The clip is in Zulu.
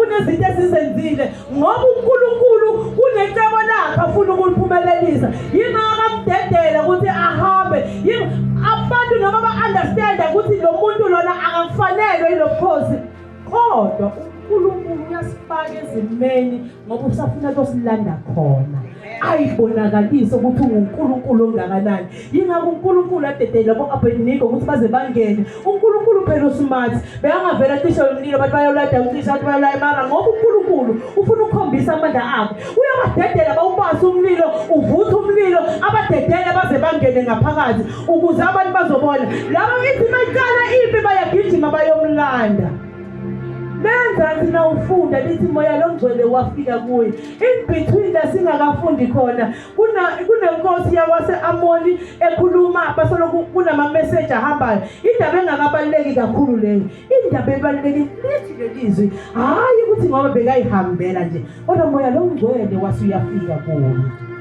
Kunezinto esizenzile ngoba uNkulunkulu kunecebo lakhe afuna ukuliphumelelisa. Yingakho amdedela ukuthi ahambe. Abantu noma ba-understanda ukuthi lo muntu lona akakufanelwe yilo bukhosi, kodwa uNkulunkulu uyasifaka ezimeni ngoba usafuna kuyosilanda khona, ayibonakalise ukuthi unguNkulunkulu ongakanani. Yingakho uNkulunkulu adedela bo-Abednego ukuthi baze bangene. UNkulunkulu phela usmart, bekangavela cishe umlilo, abantu bayolada ucishe, abantu bayolaya, mara ngoba uNkulunkulu ufuna ukukhombisa amandla akhe, uyabadedela bawubase umlilo, uvutha umlilo, abadedele baze bangene ngaphakathi ukuze abantu bazobona. Laba ithi mayiqala impi bayagijima bayomlanda. Lenzansi nawufunda lithi moya longcwele wafika kuye. In between la singakafundi khona kunenkosi yakwase-Amoni ekhuluma, basoloku kunama-message ahambayo. Indaba engakabaluleki kakhulu leyo. Indaba ebalulekile lithi leli zwi, hhayi ukuthi ngoba bekayihambela nje, kodwa moya longcwele wase uyafika kuye.